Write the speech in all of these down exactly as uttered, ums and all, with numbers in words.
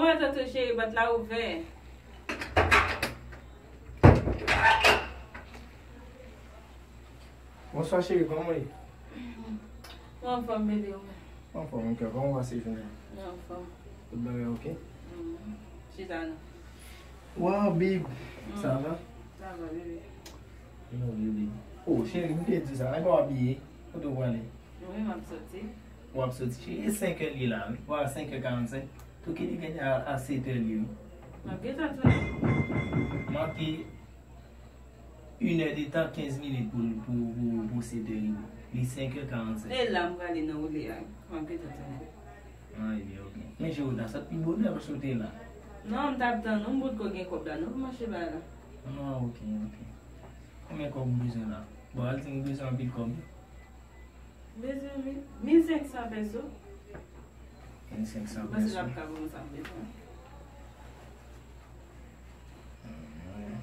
Mwen, tonton cheri, pòt la ouvè. Bonswa, cheri, kòman w ye? Mwen anfòm, bebe, ou menm? Anfòm, ok. Kòman w pase jounen an? Mwen anfòm. Tout bagay ok? Mm. Chita non. Wow, babe. Mm. Sa va? Sa va, bebe. Yo, bebe. Oh, cheri, m te di sa. Epa w abiye? Kote w prale? Wi, m ap soti. W ap soti, cheri? E senk è l ye la, wi. Vwala, senk è karannsenk. Tou kite genyen a, a sèt è l ye, wi. M ap gentan tounen. Manke inè de tan, kenz minit pou, pou, pou, pou sèt è rive. Li senk è karannsenk. E la m prale nan woule a. M ap gentan tounen. Ah, ebyen, ok. Men cheri, w ta sot pi bonè paske w te la. Non, m t ap tann ou, m potko gen kòb la, non, pou m achte bagay la. Ah, ok, ok. Konbyen kòb ou bezwen la? Bon, al di m ou bezwen anpil kòb, wi. Bezwen mil, mil senk san pèso. Mil senk san pèso. Mwen panse l ap ka ban mwen sa m bezwen. Mhm.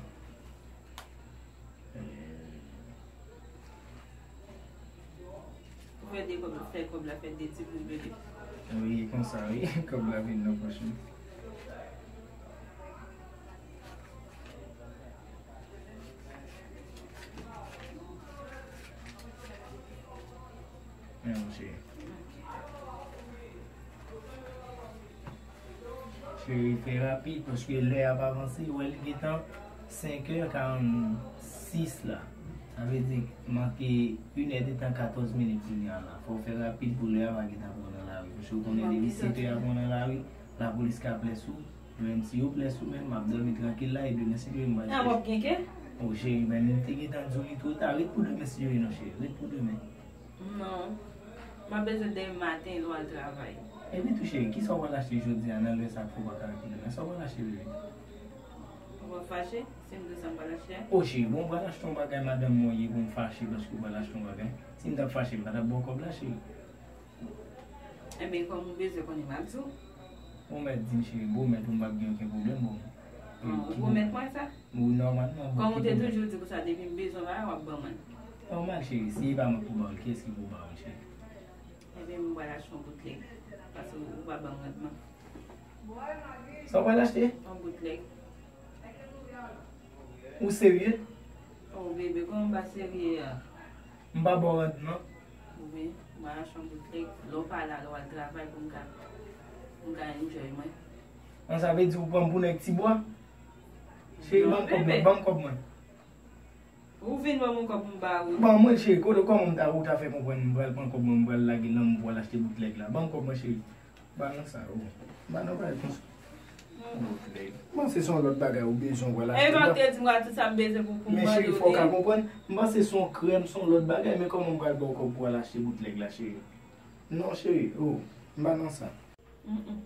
Ou fè de kòb, fè kòb la fè de ti bout bebe. Wi, konsa, wi. Kòb la vin nan pòch mwen. Men, monchè. Cheri, fè rapid, paske lè ap avanse, ou wè li gentan senk è karannsis la. Sa vle di, manke inè de tan, katòz minit kounye a la. Fò w fè rapid pou lè a pa gentan pran w nan lari. Paske ou konnen depi sèt è a pran w nan lari, lapolis ka plè sou ou. Menm si yo plè sou mwen, m ap dòmi trankil la, e demen si Dye vle m pral chèche. Ah, w ap gen kè? Oh, cheri, men m te gentan di w li twò ta. Ret pou demen si Dye vle non, cheri. Ret pou demen. Non. M ap bezwen demen maten lè w al travay. Epi tou, cheri, kisa w pral achte jodi a nan lè sa k fè w pa ka ret pou demen? Sa w pral achte, bebe? Ou p ap fache si m di w sa m pral achte a? Oh, cheri, bon, m pral achte yon bagay, madanm mwen ye pou m fache paske w pral achte yon bagay. Si m t ap fache, m pa t ap ba w kòb la, cheri. Enben, kòm ou bezwen konnen m ap di w. Ou mèt di m, cheri, m pwomèt ou m p ap gen okenn pwoblèm, bon. Ah, ou pwomèt mwen sa? Wi, nòmalman, bon, kòm ou te toujou di konsa, depi m bezwen bagay, w ap ban mwen. Nòmal, cheri, si e pa mwen k pou ba w l, kiyès ki pou ba w l, cheri? Enben, m pral achte yon bout lèg, paske ou pa ban m randman. Sa w pral achte? Yon bout lèg. Ou serye? Oh, bebe, kòman m pa serye a? M pa ba w randman. Wi, m al achte yon bout lèg. Lè w pa la, lè w al travay pou m ka, pou m ka enjoy mwen. An, sa vle di ou pran m pou nèg tibwa? Cheri, ban m kòb mwen, ban m kòb mwen. Ou vin ban mwen kòb pou m ba ou. Ban mwen, cheri, kote, kòman m ta, ou ta fè konprann m pral pran kòb mwen, m pral lage nan m pou al achte bout lèg la? Ban m kòb mwen, cheri. Ba nan sa, oh. Ba nan bagay konsa. Bout lèg. M panse se yon lòt bagay ou bezwen, w pral achte. Epi m te di m pral tout sa m bezwen pou, pou m bande w. Men cheri, fò w ka konprann. M panse se yon krèm, se yon lòt bagay, men kòman m pral ba w kòb pou w al achte bout lèg la, cheri? Non, cheri, oh, m pa nan sa. Mm, mm.